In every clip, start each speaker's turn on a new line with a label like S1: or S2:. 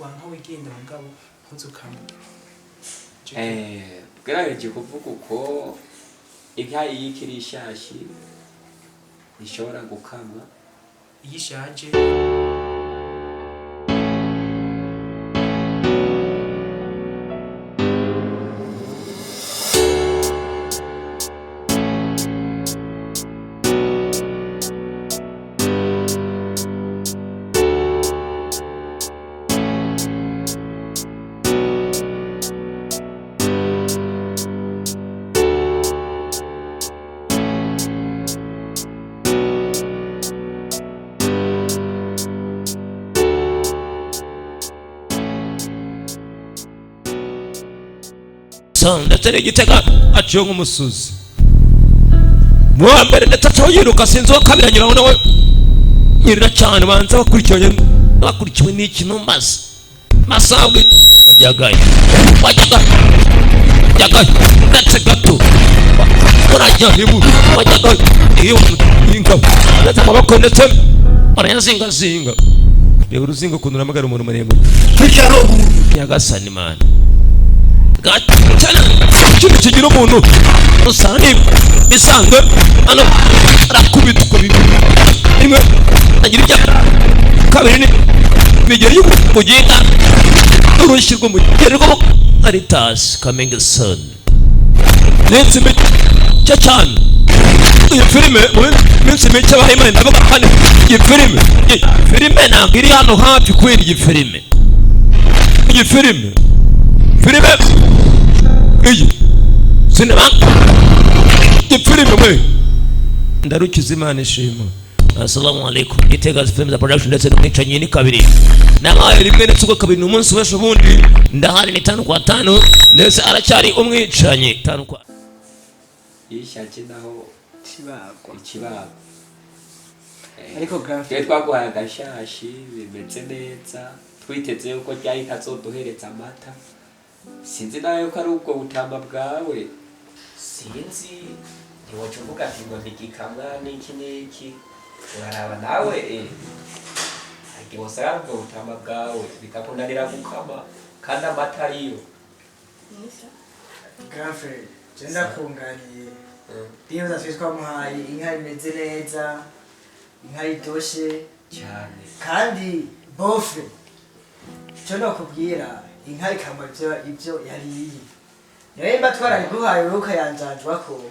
S1: Wanka wigenda, mugabo ntuzukame.
S2: Ugerageje kuvuga uko, inka iyo ikiri ishashi ishobora gukamwa.
S1: Iyo ishaje.
S3: Ndetse n'igitega aciye nk'umusuzi mu wa mbere, ndetse acaho yiruka. Sinzi uwa kabiri anyuraho nawe nyirira cyane. Banza bakurikiranye, bakurikiwe n'iki maze masabwe wajyagayo, wajyaga wajyagayo ndetse gato urajya ibu wajyagayo iyo ingabo ndetse amaboko ndetse barayazingazinga. Reba uruzingo ukuntu uramagara umuntu muremure. Nyagasani Mana, cyane ikintu kigira umuntu usanga bisanzwe hano arakubitwa rimwe agira ibya kabiri ni bigera y'umuginga urushyi rw'umugeri rwo Caritas coming soon. Minsi mike cyane iyi filime, mu minsi mike abaye ndavuga hano iyi filime, iyi filime ntabwo iri hano hafi kubera iyi filime, iyi filime, filime iyi sinema, iyi filime we ndarukiza. Imana ishima. Assalamu alaikum. Gitega Films Production ndetse n'umwicanyi ni kabiri nabaye rimwe ndetse ubwo kabiri ni umunsi w'ejo bundi ndahari, ni 5 kwa 5, ndetse aracyari umwicanyi tanu kwa
S2: Iyo ishaje naho
S4: Kibagwa.
S2: Ikibago.
S4: Ariko grand
S2: Twe twaguhaye agashashi bimeze neza, twiteze yuko ryari kazoduhereza amata. Sinzi nawe yuko ari ubwo butama bwawe, sinzi, ntiwoca uvuga ati ngo ntigikamwa n'iki n'iki. Uraraba nawe, igihe usanga ubwo butama bwawe bikakunanira gukama kandi amata ariyo.
S4: Grand frère, je ndakunganiye. Ndibaza twe twamuhaye inka imeze neza, inka idoshe.
S2: Cyane.
S4: Kandi beau-frère, icyo nokubwira, inka ikama ibyo yariye. Niyo mba twarayiguhaye, wowe ukayanjanjwako,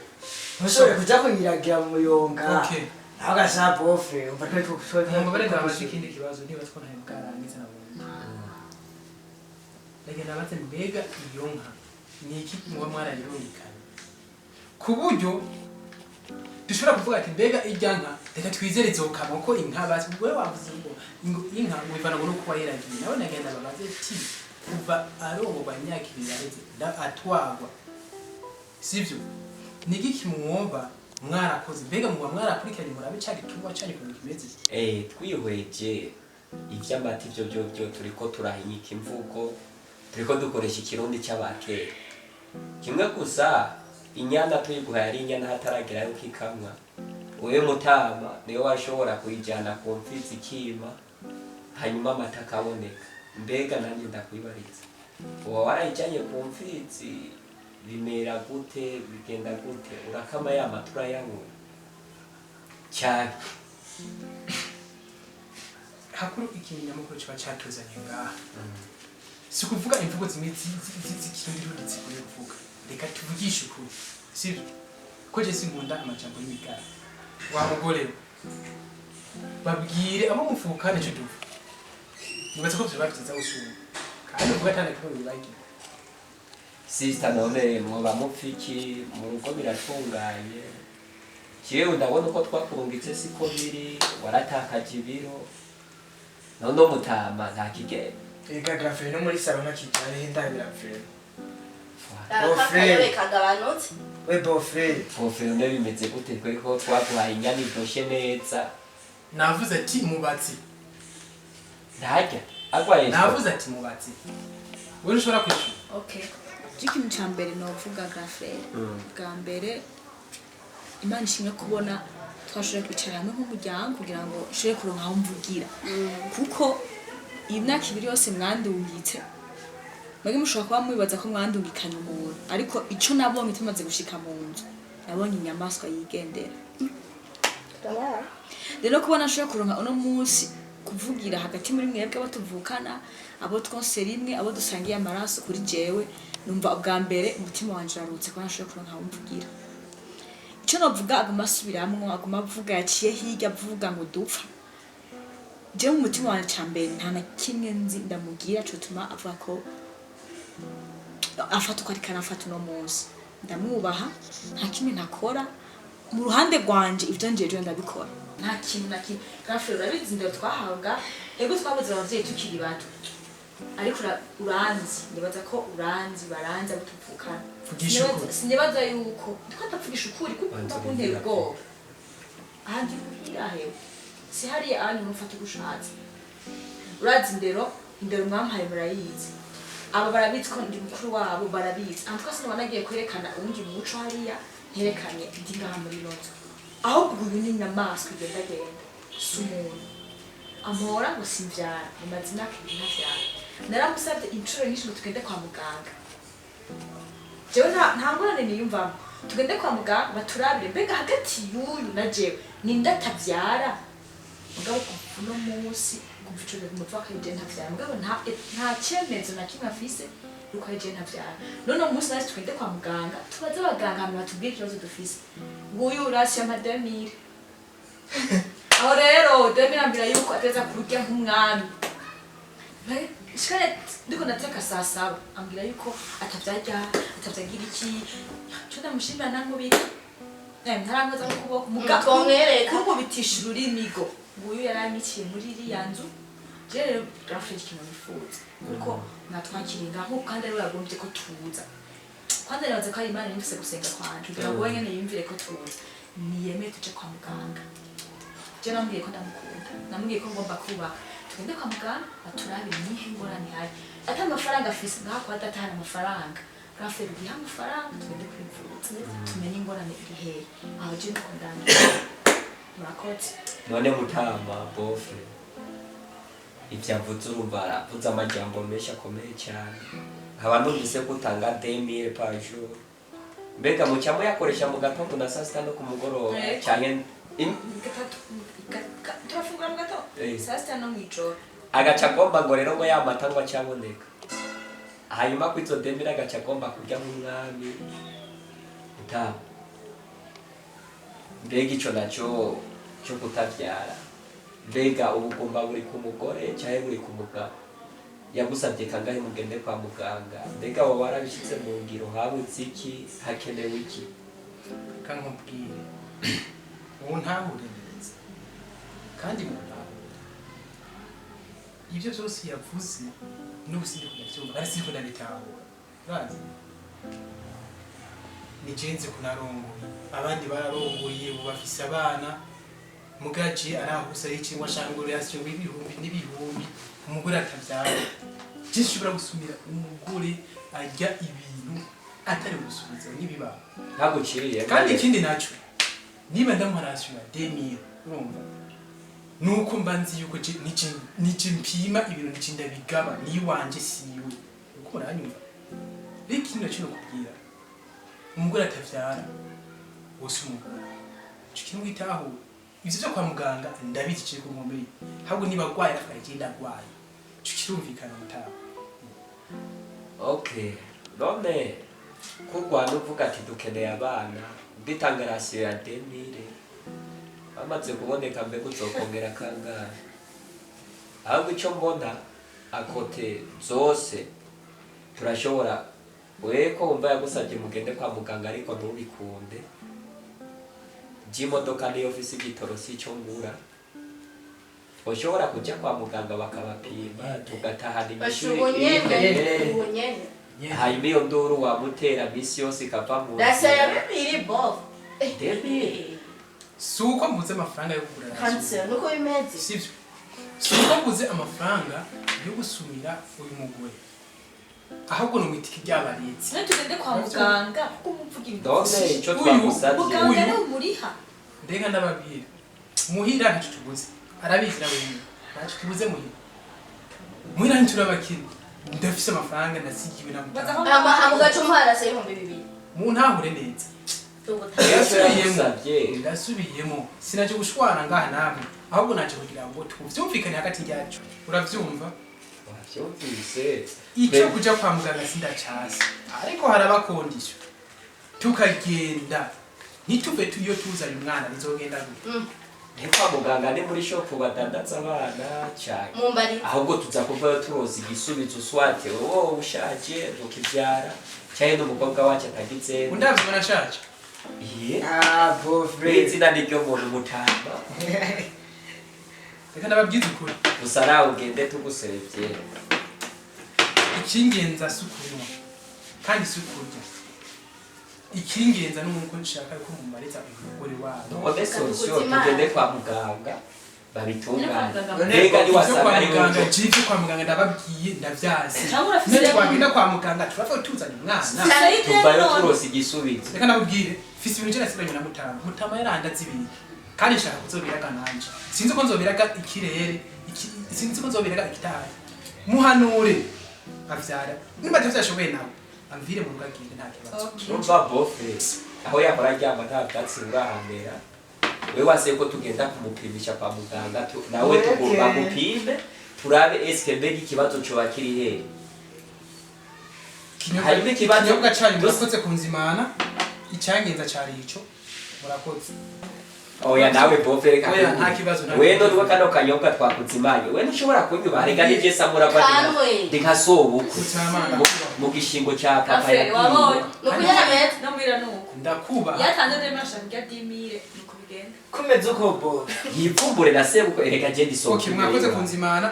S4: ntushobore kuja kuyiragira mu muyonga. Nawe ugasha beau-frère, umva twe
S1: Mumbabarire, ndabaza ikindi kibazo. Niba two ntawe bwarangiza na burundu, reka ndabaze: mbega iyo nka ni iki muba mwarayirungikanye ku buryo dushobora kuvuga ati mbega irya nka reka twizere izokama? Kuko inka basi wewe wavuze ngo inka ngo ivana ngo nuko wayiragiye. Nawe nagenda babaze ati kuva arongorwa imyaka 2 yaheze atwagwa, sivyo? Ni igiki mwumva mwarakoze? Mbega muba mwarakurikiranye murabe ca gitungwa canyu ukuntu kimeze?
S2: Twihweje ivy'amata, ivyo byo turiko turahinyika imvugo, turiko dukoresha ikirundi c'abakera kimwe gusa. Inyana tuyiguhaye ari inyana hataragera yuko ikamwa, wewe mutama niwe washobora kuyijyana ku mfizi ikima, hanyuma amata akaboneka. Mbega nanjye ndakwibariza, uba warayijyanye ku mfizi, bimera gute, bigenda gute? Urakama ya mata, urayanywa cyane?
S1: Hakuru ikintu nyamukuru kiba catuzanye ngaha si ukuvuga imvugo zimwe z'ikirundi rundi zigoye kuvuga. Reka tuvugishe ukuri, sivyo? Ko je sinkunda amajambo y'imigara. Wa mugore we, babwire abo muvukana ico duva. Nibaza ko vyoba vyiza gusumba kandi uvuga atana kimwe wibagiwe.
S2: Sister, none mwoba mupfa iki mu rugo? Biratunganye. Jewe ndabona uko twakurungitse siko biri, waratakaje ibiro. None umutama nta kigenda?
S4: Ega grand frère, no muri salon ntakijya ndabira frère.
S5: Akayobe kagabanutse.
S4: We beau-frère.
S2: Beau-frère, none bimeze gute? Twe ko twaguhaye inyana idoshe neza.
S1: Navuze ati mubatsi.
S2: Ntarya agwaye.
S1: Navuze ati mubatsi, wewe ntushobora kwishura.
S6: Okay, ikintu cya mbere novuga, grand frère, bwa mbere Imana ishimwe kubona twashoboye kwicara hamwe nk'umuryango kugira ngo nshobore kuronka aho mvugira, kuko Iyi myaka 2 yose mwandungitse, mwebwe mushobora kuba mwibaza ko mwandungikanye umuntu, ariko ico nabonye tumaze gushika mu nzu, nabonye inyamaswa yigendera. Rero kubona nshobora kuronka uno munsi kuvugira hagati muri mwebwe, abo tuvukana, abo twonse rimwe, abo dusangiye amaraso, kuri jewe numva ubwa mbere umutima wanje urarutse kuba nshobora kuronka aho mvugira. Ico novuga, aguma asubiramwo, aguma avuga, yaciye hirya avuga ngo dupfa. Jewe mu mutima wanje, ca mbere nta na kimwe nzi ndamubwira cotuma avuga ko afata uko ariko arafata uno munsi. Ndamwubaha, nta kimwe ntakora mu ruhande rwanje, ivyo njejwe ndabikora, nta kintu na kimwe. Gafre, urabizi indero twahabwa. Ego, twabuze abavyeyi tukiri bato, ariko uranzi, nibaza ko uranzi, baranzi abo tuvukana.
S1: Vugisha ukuri.
S6: Sinibaza yuko ndiko ndavugisha ukuri, kuko
S2: Banza
S6: kuntera
S2: urindira.
S6: ubwoba. Aha ndi muhira, hewe si hariya anyu mufata uko ushatse. Urazi indero, indero mwampaye murayizi, aba barabizi ko ndi mukuru wabo, barabizi. Aha twese sinaba nagiye kwerekana uwundi muco hariya, nterekanye ndi ngaha muri ino nzu. Ahubwo uyu ni inyamaswa igendagenda, si umuntu. Ampora ngo simvyara, mu mazina 2 ntavyara. Naramusabye inshuro nyinshi ngo tugende kwa muganga. Jewe nta ngorane niyumvamo, tugende kwa muganga baturabire mbega hagati y'uyu na jewe ninde atavyara. Mugabo kuva uno munsi, kuva ico gihe muvuga ko je ntavyara, mugabo nta cemezo na kimwe afise yuko ari je ntavyara. None uno munsi nasi tugende kwa muganga, tubaze abaganga hama batubwire ikibazo dufise. Nguyu urasiyo mpa 2000. Aho rero 2000 ambwira yuko ateza kurya nk'umwami. Shikane ndiko nateka saa 7, ambwira yuko atavyarya, atavyagira iki. Co ndamushimira, nankubita, ntarankoza n'ukuboko muga
S5: Twamwereka.
S6: kunkubitisha ururimi go. Nguyu yaranyiciye muri iriya nzu. Je rero rafite ikintu nifuza, kuko natwakiriye ngaho kandi ariwe yagombye ko tuza. Kwanza nibaza ko ari Imana yumvise gusenga kwanje kugira ngo we nyene yumvire ko tuza, niyemere tuje kwa muganga. Je namubwiye ko ndamukunda, namubwiye ko ngomba kubaka. Tugende kwa muganga baturabire nihe ngorane ihari. Ata amafaranga afise, ngaha kwa data hari amafaranga. Raferi, ugiha amafaranga tugende kwivuza, tumenye ingorane iri hehe. Aho je nuko ndangiye, murakoze.
S2: None mutama bofre, ibyo avuze, urumva aravuze amajambo menshi akomeye cyane. Nkaba numvise ko utanga 2000 par jour. Mbega muca muyakoresha mu gatondo na saa sita no ku mugoroba?
S6: Yego.
S2: Canke
S6: Gatatu turafungura mu gatondo, saa 6 no mw'ijoro.
S2: Agaca agomba ngo rero ngo ya mata ngo acaboneka, hanyuma ko izo 2000 agaca agomba kurya nk'umwami. Mutama, mbega ico naco cyo kutavyara, mbega ubugumba buri ku mugore canke buri ku mugabo? Yagusabye kangahe mugende kwa muganga? Mbega wowe warabishyize mu ngiro? Habuze iki? Hakenewe iki?
S1: Reka nkubwire, ubu ntahure neza kandi mu ntahure ibyo byose yavuze, n'ubu sindi kunabyumva kandi sindi kunabitahura. Urazi ni jenze kunarongoye, abandi bararongoye, ubu bafise abana. Mugaji arahusa yicingwa shanguro yashyirwa ibihumbi n'ibihumbi, umugore atabyara. Je nshobora gusumira umugore arya ibintu atari gusubiza n'ibibaho?
S2: Ntaguciriye.
S1: Kandi ikindi nacyo, niba ndamuharasura 2000, urumva nuko mba nzi yuko nije mpima ibintu, nije ndabigaba, ni iwanje siwe. Uko muranyumva rero, ikindi nacyo nokubwira, umugore atavyara wose umugore, ico kintu witaho. Ivyo vyo kwa muganga ndabizi, cyo ku nkombe, ahubwo niba agwaye atwaye, je ndagwaye, ico kirumvikana mutaho.
S2: Okay, none kurwana uvuga ati dukeneye abana, nditanga ration ya 2000, bamaze kuboneka mbega uzokongera kangahe? Ahubwo icyo mbona, à côté zose turashobora, we ko wumva yagusabye mugende kwa muganga ariko ntubikunde, by'imodoka niyo mfise igitoro si icyo ngura, ushobora kuja kwa muganga bakabapima, tugatahana inyishu.
S5: Basha ubunyene. Ubunyene.
S2: Hanyuma iyo nduru wamutera misi yose ikava mu
S5: Ration ya 2000, bof.
S2: 2000.
S1: Si uko mbuze amafaranga yo kugura ration.
S5: Kanse nuko bimeze.
S1: Sivyo, si uko mbuze amafaranga yo gusumira uyu mugore, ahubwo ni umwitike ryabaretse.
S6: None tugende kwa muganga kuko umuvuga ibintu.
S2: None ico
S1: Uyu-
S2: twagusavye
S6: Muganga
S1: Uyu-
S6: niwe umuriha.
S1: Mbega ndababwira, muhira ntacyo tubuze, arabizi nawe nyine, ntacyo tubuze muhira. Muhira ntiturabakina, ndafise amafaranga nasigiwe na mutama.
S5: Hama hama ugaca umuharasa 2000.
S1: Muntahure neza.
S2: Ndasubiyemo.
S1: Ndasubiyemo, ndasubiyemo, sinaje gushwana ngaha namwe, ahubwo naje kugira ngo tuvyumvikane hagati yacu, uravyumva?
S2: Wavyumvise.
S1: Icyo kuja kwa muganga sindacasi, ariko haraba condition tukagenda ntituve tuyo tuzanye umwana, bizogenda gute?
S2: Ni kwa muganga, ni muri shop badandaza abana cyane?
S5: Mumbari.
S2: Ahubwo tuza kuvayo turoza igisubizo, soit wowe ushaje ntukibyara, cyangwa n'umukobwa wacu atagize.
S1: Undavye ubona nshaje?
S2: Iye.
S4: Ah, beau-frère.
S2: N'izina ni ryo muntu, mutamba.
S1: Reka ndababwize ukuri.
S2: Gusa nawe ugende tugusebye.
S1: Ikingenza si ukunywa kandi si ukurya, ikingenza ni uko nshaka ko mumariza umugore wabo.
S2: None solution, tugende kwa muganga babitunganye.
S6: None
S2: Mbega
S1: Ivyo kwa
S2: niwasanga ari
S1: muganga,
S2: wowe?
S1: je ivyo kwa muganga ndababwiye, ndavyazi.
S6: Cyangwa urafise
S1: None twagenda kwa muganga turava tuzanye umwana?
S2: Tuvayo turose igisubizo.
S1: Reka ndakubwire, mfise ibintu je nasigaranye na Mutama. Mutama yarandaze ibintu kandi nshaka kuzobiraga nanje, sinzi ko nzobiraga ikirere sinzi ko nzobiraga ikitari. Muhanure avyara, nimba atavyashoboye nawe amvire mu rugo agende, nta kibazo.
S2: Numva beau-frère aho yahora aryama nta bwatsi burahamera. We wase ko tugenda kumupimisha kwa muganga, nawe
S4: Ureke.
S2: Bagupime turabe eske mbega ikibazo coba kiri hehe. Harimo ikibazo-
S1: Ikinyobwa canyu murakoze kunzimana, icyangenza cari ico, murakoze.
S2: Oya, nawe beau-frère, reka.
S1: Oya, nta kibazo, nta
S2: We
S1: kibazo.
S2: none kano kanyobwa twakuzimanye, we ntushobora kunyuba? Reka nije samuragwa.
S5: Kanwe.
S2: Ndi nka sobukwe.
S1: Mutama,
S2: Mu gishingo ca papa.
S6: Kafere
S2: Yagiye.
S6: wabonye.
S5: Ni ukunyana meza.
S6: No muhira nuko.
S1: Ndakubaha.
S6: Yatanze demi ashaka kurya 10 000, nuko bigenda.
S4: Kumeze uko bo.
S2: Yivumbure na sebukwe, erega je ndi sobukwe.
S1: Okay, mwakoze kunzimana,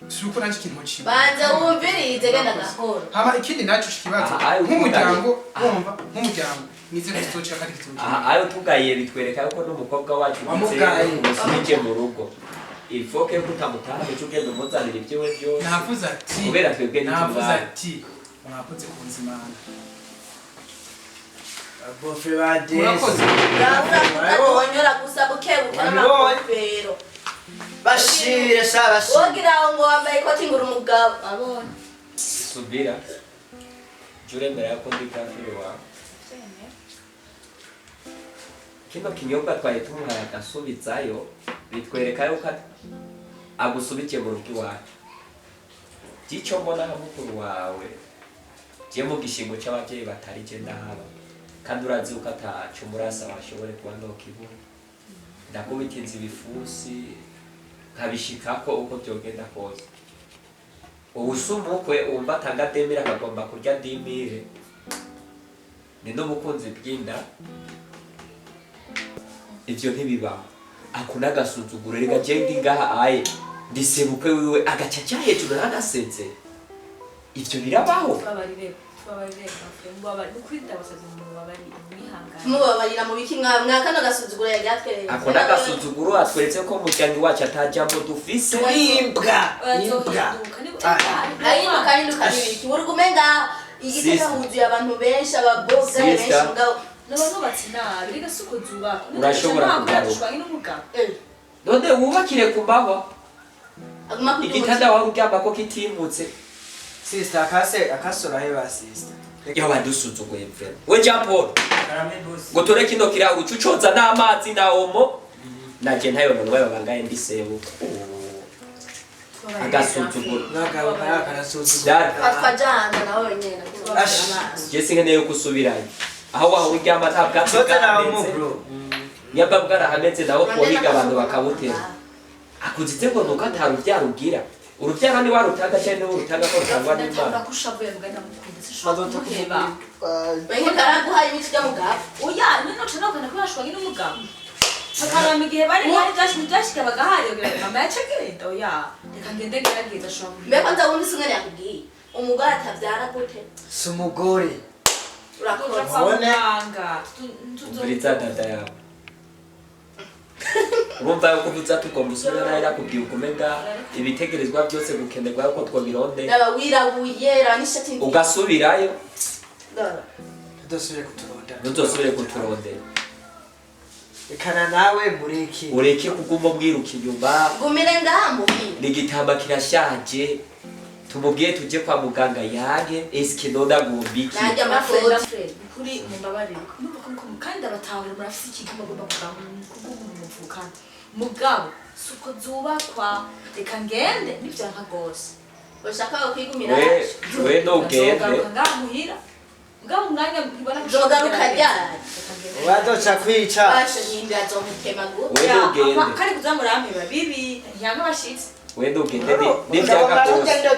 S1: si uko nanje ikintu ciwe.
S5: Banza wumvirize, genda gahoro.
S1: Hama ikindi naco kibazo,
S2: Ah, ah,
S1: nk'umuryango, wumva, nk'umuryango nize kuzocira kandi kizocira.
S2: Aha ayo tugaye bitwereka yuko n'umukobwa wacu
S4: Wamugaye.
S2: musubije mu rugo, ifoke ko utamutaha uca ugenda umuzanira ibyiwe byose.
S1: Navuze ati
S2: Kubera twebwe
S1: navuze
S2: ntitubana.
S1: ati mwakoze kunzimana.
S4: Beau-frère ba desi.
S1: Murakoze.
S5: Urabura kutadonyora gusa buke buke n'amakofero.
S4: Bashire sha, bashire.
S5: Wogira ngo wambaye ikoti ngura umugabo abonye.
S2: Subira, jya uremera yuko ndi kafiri wawe. Kino kinyobwa twari tumuhaye agasubizayo, bitwereka yuko agusubikiye mu rugo iwacu. By'icyo mbona nka mukuru wawe, je mu gishingo cy'ababyeyi batari je ndahaba, kandi urazi yuko ataco murasa washobore kuba nokibona. Ndakubita inzu ibifusi nkabishikako uko byogenda kose. Ubu si umukwe wumva atanga 2000 akagomba kurya 10 000, ni n'ubukunzi bw'inda, ivyo ntibibaho. Ako n'agasuzuguro. Reka je ndi ngaha aye ndi sebukwe wiwe, agaca aca hejuru ntanaseze, ivyo birabaho?
S6: Tubabarire, tubabarire Kafere, mubabarire ukuri, ndabasabye mubabarire, mwihangane.
S5: Tumubabarira mu biki? Mwa kano gasuzuguro yari yatwereye.
S2: Ako n'agasuzuguro, atweretse ko umuryango wacu atajambo dufise.
S4: Imbwa. Imbwa.
S6: Oyazohinduka ni
S5: Ahinduka, ahinduka n'ibiki? Uri kumenga igitega
S2: Sister.
S5: huzuye abantu benshi, ababoga benshi.
S2: Sister.
S5: Mugabo.
S6: Naba nubatse nabi, reka si uko zubakwa.
S2: Urashobora kugaruka.
S6: Dushwanye n'umugabo.
S2: None wubakire ku mahwa.
S5: Aguma kurya.
S2: Igitanda wari uryamako kitimutse.
S4: Sister, akase akasura he ba sister.
S2: Yoba dusuzuguye vraiment. We Jean Paul,
S1: Karame, boss.
S2: ngo tore kino kirahure uce ucoza n'amazi na omo, naje ntayo nonwe babangaye ndi sebukwe. Agasuzuguro.
S4: Nagaruka yakarasuzugura.
S2: Dad.
S5: Fatwa jana nawe wenyene.
S4: Ash.
S2: Je sinkeneye ko usubirayo aho wahora uryama, nta bwatsi
S4: Sote na
S2: bwahameze.
S4: bro.
S2: Nyamba bwarahameze naho twohiga abantu bakabutera. Akuzitse ngo nuko ata rubyaro ugira, urubyaro ni warutanga cyane, niwe urutanga ko rutangwa
S6: Ndatangura
S2: n'Imana.
S6: ko ushavuye mbwa ndamukunda, sinshobora kumuheba.
S5: Wenye karaguhaye imiti ijya mugabo.
S6: Oya, none noca nokana ko yashwanye n'umugabo, bakarama igihe bari bari byashika bagahari mama yaca agenda. Oya, reka ngende ngerageza, ashobora
S5: Mbega nza wumvise umwana yakubwiye umugore atabyara gute?
S4: Si umugore.
S5: Urakoze.
S6: Tuja kwa
S4: Ubone.
S6: muganga.
S2: Umviriza dada yawe, urumva yuko uvuze tugomba usubira nawe, nakubwiye ugume ngaha, ibitegerezwa byose gukenerwa yuko twobirondera.
S5: Raba wirabuye, raba n'ishati nziza.
S2: Ugasubirayo.
S5: Raba.
S4: Ntuzosubire kuturondera.
S2: Ntuzosubire kuturondera.
S4: Rekana nawe mureke.
S2: Ureke kuguma ubwiruka inyuma.
S5: Gumire ngaha muhira.
S2: N'igitamba kirashaje, tumubwiye tujye kwa muganga yange eske none agomba iki?
S5: Najya amakoti.
S6: Kuri mumbabarire numva ko kandi abatahura murafise ikintu mugomba kubw'umuvukana mugabo suko zubakwa, reka ngende nivyanka gose.
S5: Ushaka kwigumira?
S2: We we ntugende.
S6: Nzogaruka ngaha muhira mugabo umwanya ntibona ko
S5: Nzogaruka ryari?
S4: Wazoca kwica.
S5: Basha nyimbi azomutema gute?
S2: We ntugende.
S6: Kandi kuza murampeba bibi ntiyanka abashitsi.
S2: We ntugende nivyanka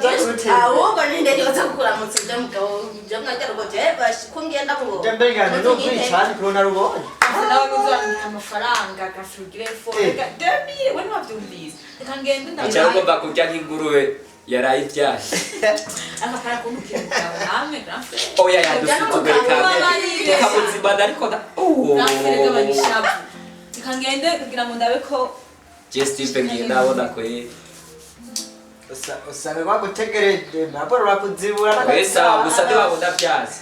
S2: gose.
S5: Ahubwo ninde yoza kukuramutsa ibyo mugabo ibyo mwagera ubwo je bashi ko ngenda mu
S4: Mbega ni ukwica ni kubona rubonye.
S6: Nawe nuzandika amafaranga gafurugire fo reka demire we ntiwavyumvise, reka ngende.
S2: Icara ugomba kurya nk'ingurube yaraye ibyaye.
S6: Akakara kumbwira mugabo namwe grand frère.
S2: Oya, yadusuzugure kandi tukamuzimana ariko oh.
S6: Grand frère gabanya ishavu, reka ngende kugira ngo ndabe ko
S2: Je Steve ngiye ndabona kwe.
S4: Usanga bagutegereje ntabwo bakuzibura.
S2: We sawa, gusa ntibabona byazi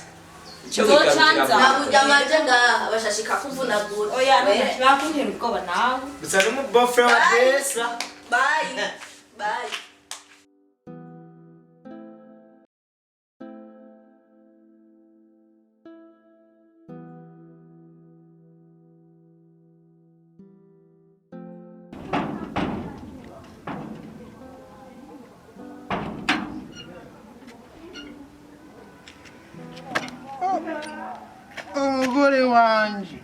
S2: icyo wigarukira.
S5: Nabujya amaje ngaha bashashika kuvunagura.
S6: Oya, ntibakuntera ubwoba nawe.
S4: Gusa n'umubofre wa desa.
S5: Bye bye.
S1: Umugore wanje,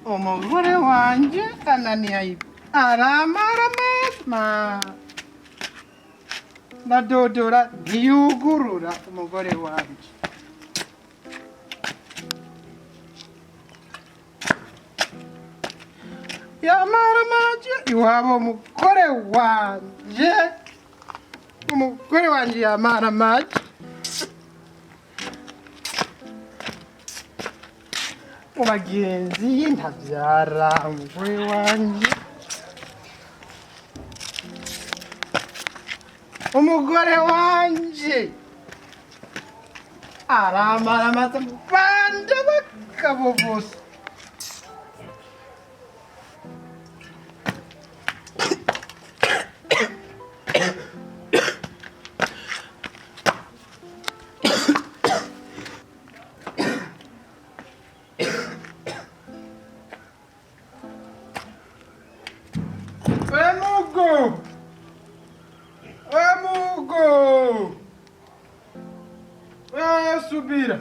S1: umugore wanje ananiye aramara mama ndadodora ntiyugurura umugore wanje. Yamara maje iwabo umugore wanje, umugore wanje yamara maje. Mu bagenzi ntabyara umugore wanje, umugore wanje aramara amata bande bakabo bose. Emugo! Emugo! Subira!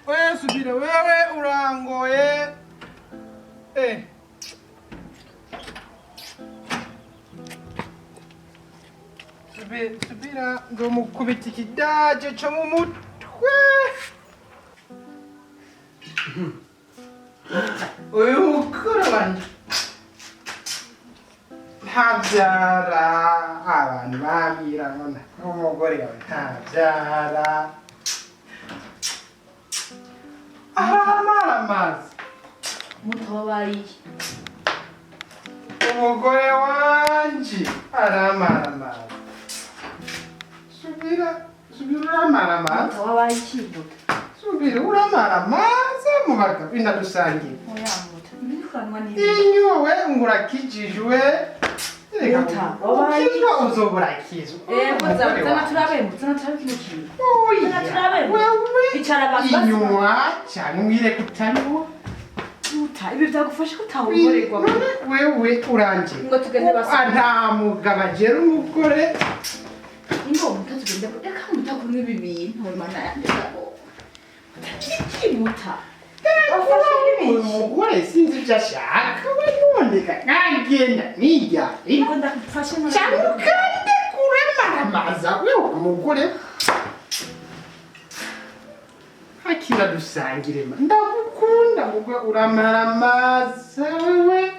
S1: We subira, wewe urangoye. Subira nzomukubita ikidaje co mu mutwe. Uyu mukuru wanje ntabyara, abantu bambwira ngo n'umugore wawe ntabyara, aramara amazi.
S6: Mutobariye.
S1: Umugore wanje aramara amazi. Subira, subira uramara amazi.
S6: Mutobariye ikivuga.
S1: Subira uramara amazi mu bagabo inadusangira.
S6: Oya muta ibikanwa ni
S1: Inyuwe ngurakijijwe.
S6: Muta, wabaye
S1: Ukizwa uzoburakizwa.
S6: Zana turabe, zana turabe kino kintu.
S1: Oya,
S6: Zana turabe.
S1: wewe
S6: Icara basi.
S1: inywa cyangwa umbwire kutanywa.
S6: Muta, ibi byagufasha kutawugorerwa.
S1: None wewe urangiye.
S6: Ngo tugende basi.
S1: Nta mugabo agera umugore.
S6: Ingo muta tugende, reka muta kunywa ibi bintu mana yanjye. Muta iki muta?
S1: Uyu mugore sinzi ibyo ashaka we none nkagenda nijya.
S6: Ingo ndagufashe none.
S1: Cyangwa ukande kuremaramaza wewe umugore. Akira dusangire ma. Ndagukunda mugwe uramaramaza wewe.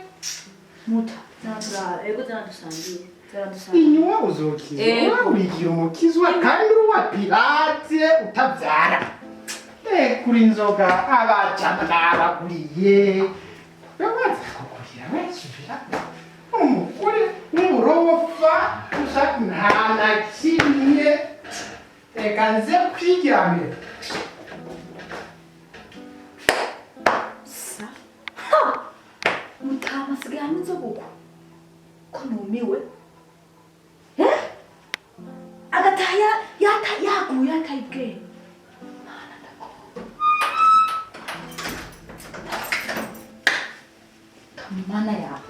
S6: Muta, zana turabe, ego zana dusangire. Zana dusangire.
S1: Inywa uzokizwa, wigira umukizwa kandi uri uwa pirate utabyara. Kuri inzoga abajama nabaguriye. Babaza kukugurira wesubira. Umugore w'umurofa gusa nta na kimwe. Reka nze kwiryamira.
S6: Sa mutama asigaye anywa inzoga uko ko numiwe. Eh? Agataha yaguye yataye ubwenge. Mana ndagomba mana yawe.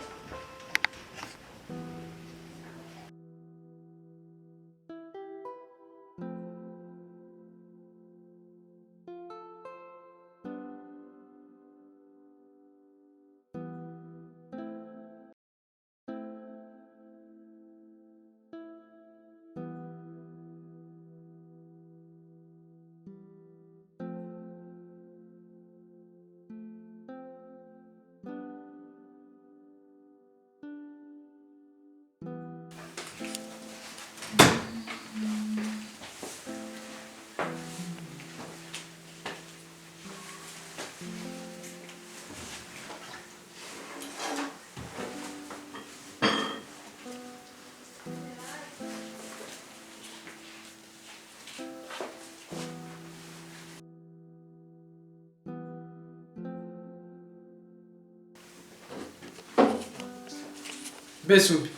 S1: Mbese ubi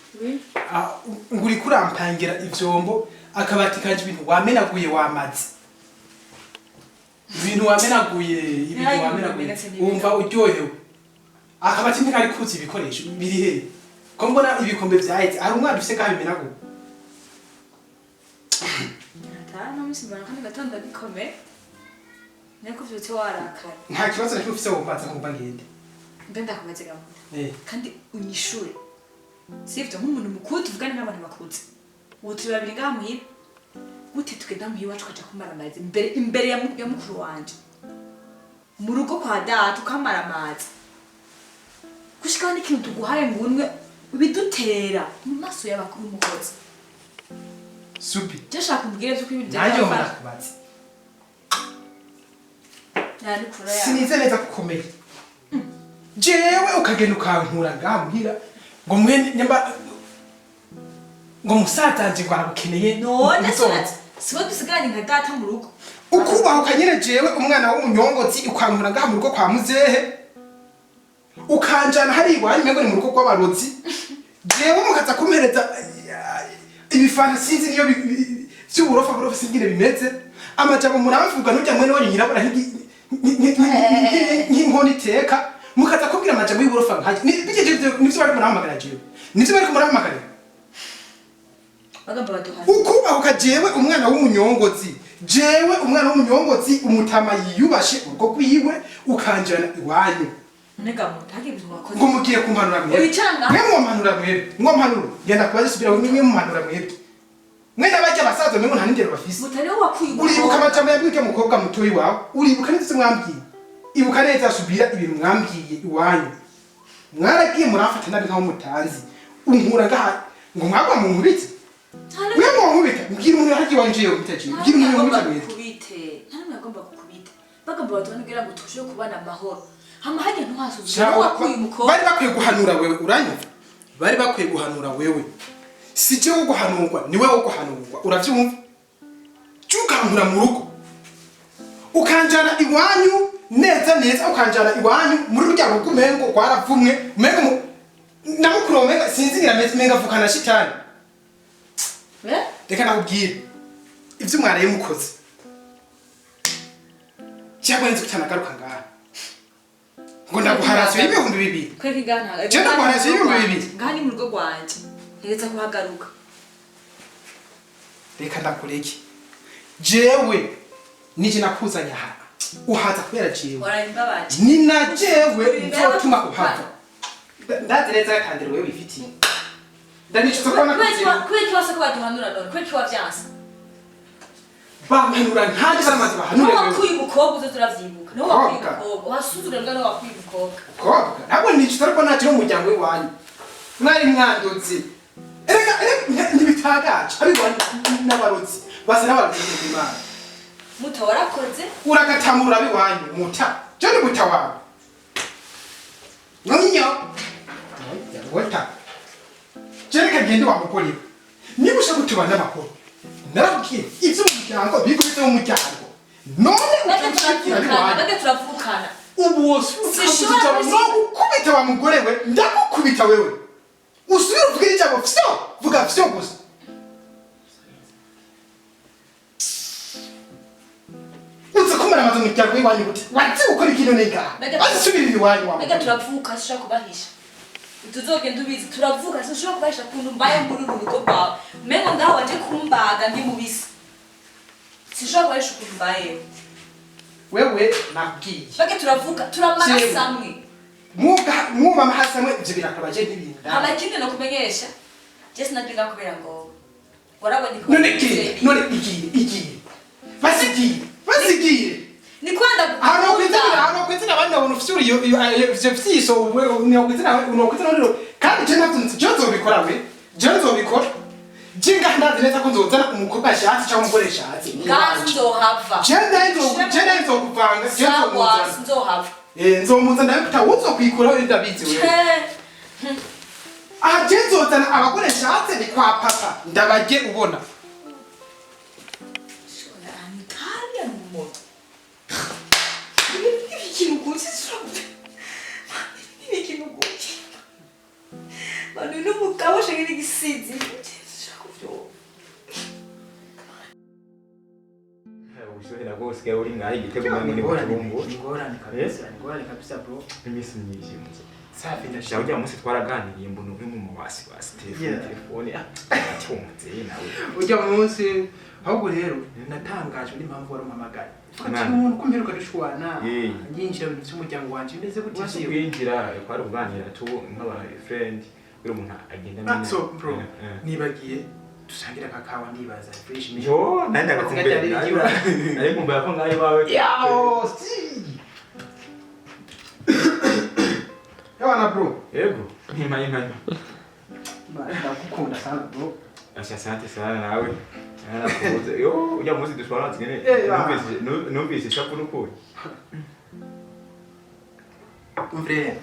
S1: ngo uriko urampangira ivyombo, akabati kanje, ibintu wamenaguye, wamaze ibintu wamenaguye, ibintu
S6: Naraye
S1: wamenaguye.
S6: bimenetse n'ibindi.
S1: Wumva uryohewe, akabati ntikari kuzi, ibikoresho biri hehe ko mbona ibikombe vyahetse? Hari umwana ufise ngaho bimenaguye?
S6: Atanu musi mbona kandi gatondo bikomeye. Niko vyutse warakara.
S1: Nta kibazo na kimwe ufise wumbaza ngo mba ngende.
S6: Mbe ndakubaze gahunda.
S1: Eh.
S6: Kandi unyishure. Sivyo, nk'umuntu mukuru, tuvugane nk'abantu bakuze. Ubu turi babiri ngaha muhira. Gute tugenda muhira iwacu ukaja kumaramaza imbere ya mukuru wanje? Mu rugo kwa data ukamaramaza. Gushikaho n'ikintu tuguhaye ngo unwe ubidutera mu maso y'abakuru umukozi.
S1: Subi.
S6: Je shaka umbwire vy'ukuri ibintu
S1: Nanjye wumva
S6: byafashe.
S1: ndakubaza.
S6: Nta yawe.
S1: Sinize neza kukomeye jewe ukagenda ukankura ngaha muhira ngo mwene nyamba ngo musazanje ngo aragukeneye.
S6: None
S1: Uzoza.
S6: siwe dusigaranye nka data mu rugo.
S1: Ukubahuka nyine jewe umwana w'umunyongotsi ukankura ngaha mu rugo kwa muzehe, ukanjana hari iwanyu umengo ni mu rugo rw'abarozi, jewe mukaza kumpereza ibifanta sinzi niyo vy'uburofa burofa, sinzi ingene bimeze, amajambo muramvuga nurya mwene wanyu nyirabura nk'inkono iteka, mukaza kumbwira amajambo y'uburofa nkaje. Nivyo bariko murampamagara jewe, nivyo bariko murampamagarira.
S6: Bagamba baduhana.
S1: Ukubahuka jewe umwana w'umunyongozi, jewe umwana w'umunyongozi, umutama yiyubashe urugo rwiwe, ukanjana iwanyu.
S6: Nega muntu hage ibintu wakoze.
S1: Ngo mugiye kumpanura mwebwe?
S6: Wicara ngaho.
S1: Mwe mwompanura mwebwe, mwompanura, genda kubaza subira, mwe mumpanura mwebwe, mwe n'abajya basaza mwe nta n'indero bafise.
S6: Mutari wo wakuye
S1: Uribuka
S6: umukobwa.
S1: amajambo yabwiye umukobwa mutoyi wawe? Uribuka neza ivyo mwambwiye? Ibuka neza, subira ibintu mwambwiye iwanyu. Mwaragiye muramfata nabi nkaho mutanzi, unkura ngaha ngo mwagwa mu nkubite. Mwe mwonkubita, mbwira umuntu yahagiye iwanyu jewe mutagiye, mbwira umuntu
S6: Nta
S1: yonkubita
S6: n'umwe
S1: mwebwe.
S6: kukubite. Nta n'umwe agomba kukubita. Bagamba baduhana kugira ngo turusheho kubana amahoro. Hama hajya ntuhasuzugure wowe wakuye umukobwa.
S1: Bari bakwiye guhanura wewe, uranyumva? Bari bakwiye guhanura wewe, si jewe wo guhanurwa, ni wewe wo guhanurwa, uravyumva? Ukankura mu rugo ukanjana iwanyu neza neza, ukanjana iwanyu muri rurya rugo umengo rwaravumwe, umengo na mukuru wawe umengo sinzi ngira meze, umengo avukana na shitani.
S6: Eh?
S1: Reka nakubwire ivyo mwaraye mukoze, cyangwa nzi kutanagaruka ngaha ngo ndaguharasiye 2000.
S6: Kweki ngaha nta.
S1: Je ndaguharasiye 2000.
S6: Ngaha ni mu rugo rwanje. Ntegetse kuhagaruka.
S1: Reka ndakureke, jewe nije nakuzanye aha, uhaza kubera jewe.
S6: Warabimbabaje.
S1: Ni na jewe nzotuma uhava. Ndazi neza gatandiro wewe wifitiye, ndanicuza ko nakuze.
S6: Kubera iki wase ko baduhanura none? Kubera iki wavyanse?
S1: Bampanura nkanjye baramaze bahanure
S6: Niwe
S1: wewe.
S6: wakuye umukobwa, uzoza uravyibuka. Niwe wakuye
S1: Kobwa.
S6: umukobwa. Wasuzugura mbwa niwe wakuye umukobwa.
S1: Kobwa ntabwo nicuza, ariko ntakiri umuryango w'iwanyu mwari mwanduzi. Erega erega ntibitagaje abiwanyu n'abarozi basa n'abarozi b'Imana.
S6: Muto warakoze.
S1: Uragatamura abiwanyu muta, je ni muta wawe nonyo wota, je reka gende wa mugore, niba ushaka gutubana n'amakuru. Narabwiye ivyo mu muryango bigumize mu muryango. None
S6: Bage
S1: utabishikira
S6: turavukana,
S1: iwanyu.
S6: bage turavukana.
S1: Ubu wosubira
S6: Sinshobora
S1: ukavuga ijambo, nogukubita wa mugore we, ndagukubita wewe. Usubire uvuge ijambo fyo, vuga fyo gusa. Uza kumara amazu mu muryango w'iwanyu gute? Wazi gukora ikintu nenga? Azisubirira iwanyu wa
S6: Bage
S1: mugore.
S6: turavuka, sinshobora kubahisha. Tuzogenda ubizi, turavuka, sinshobora kubahisha ukuntu mbaye muri uru rugo rwawe. Mengo ngaho waje kumbaga ndi mubisi. Sinshobora kubahisha ukuntu mbayeho.
S1: Wewe nakubwiye.
S6: Bage turavuka, turamaraso amwe.
S1: Mwuga mwuba amahasa mwe ivyo birakubaje n'ibintu.
S6: Hama ikindi nakumenyesha, je sinabyo kubera ngo warabonye ko
S1: None igiye, none igiye, igiye. Basigiye, basigiye.
S6: ni kwenda
S1: Ahantu kwizina, ahantu kwizina abandi babona ufite iyo ivyo vyiso ni kwizina, ni kwizina rero. Kandi je navyo nzi, je nzobikora we. Je nzobikora. Je ngaha ndazi neza ko nzozana umukobwa ashatse cyangwa umugore ashatse.
S6: Ngazi nzohava.
S1: Je ndazi, je ndazi nzokuvanga, je
S6: Sawa,
S1: nzomuzana.
S6: nzohava.
S1: Eh, nzomuzana ndabita uzokwikuraho ndabizi wewe. Aha je nzozana abagore nshatse ni kwa papa ndabajye ubona.
S6: Kariya ni umuntu. Ikintu kuki ikintu kuki. Manu n'umugabo shaka n'igisizi.
S7: Ubushuhe nabwo busigaye buri ngaho igitego umengo ni mu kibumbu.
S1: Ingorane kabisa, ingorane kabisa bro.
S7: Iminsi myinshi muze.
S1: Safi
S7: Shaho
S1: ndashaka.
S7: ujya munsi twaraganiriye mbona uri mu wasi wasi telefone
S1: Yeah.
S7: telefone ah acyumutse nawe.
S1: Ujya munsi ahubwo rero natangajwe n'impamvu wari umpamagaye.
S7: Nani?
S1: Ati umuntu kumperuka dushwana.
S7: Yeah.
S1: Yinjira mu bintu by'umuryango wanje bimeze gute
S7: Wasi
S1: vyiwe?
S7: kwinjira kwari kuganira tu nk'aba friend kugira umuntu agenda
S1: Ah, so bro,
S7: Eh, eh.
S1: nibagiye dusangira akakawa ndibaza fresh me.
S7: Yo, nandi agakumbera. Nari nkumbuye ko ngaho iwawe.
S1: Yao, si. Yawana bro.
S7: Yego, nkima nkima.
S1: Ndagukunda sana bro.
S7: Asha asante sana nawe. Narakubuze. Yo, ujya munsi dushwana tugene.
S1: Eh, ah.
S7: Numvise ishapu n'ukuri.
S1: Umvire.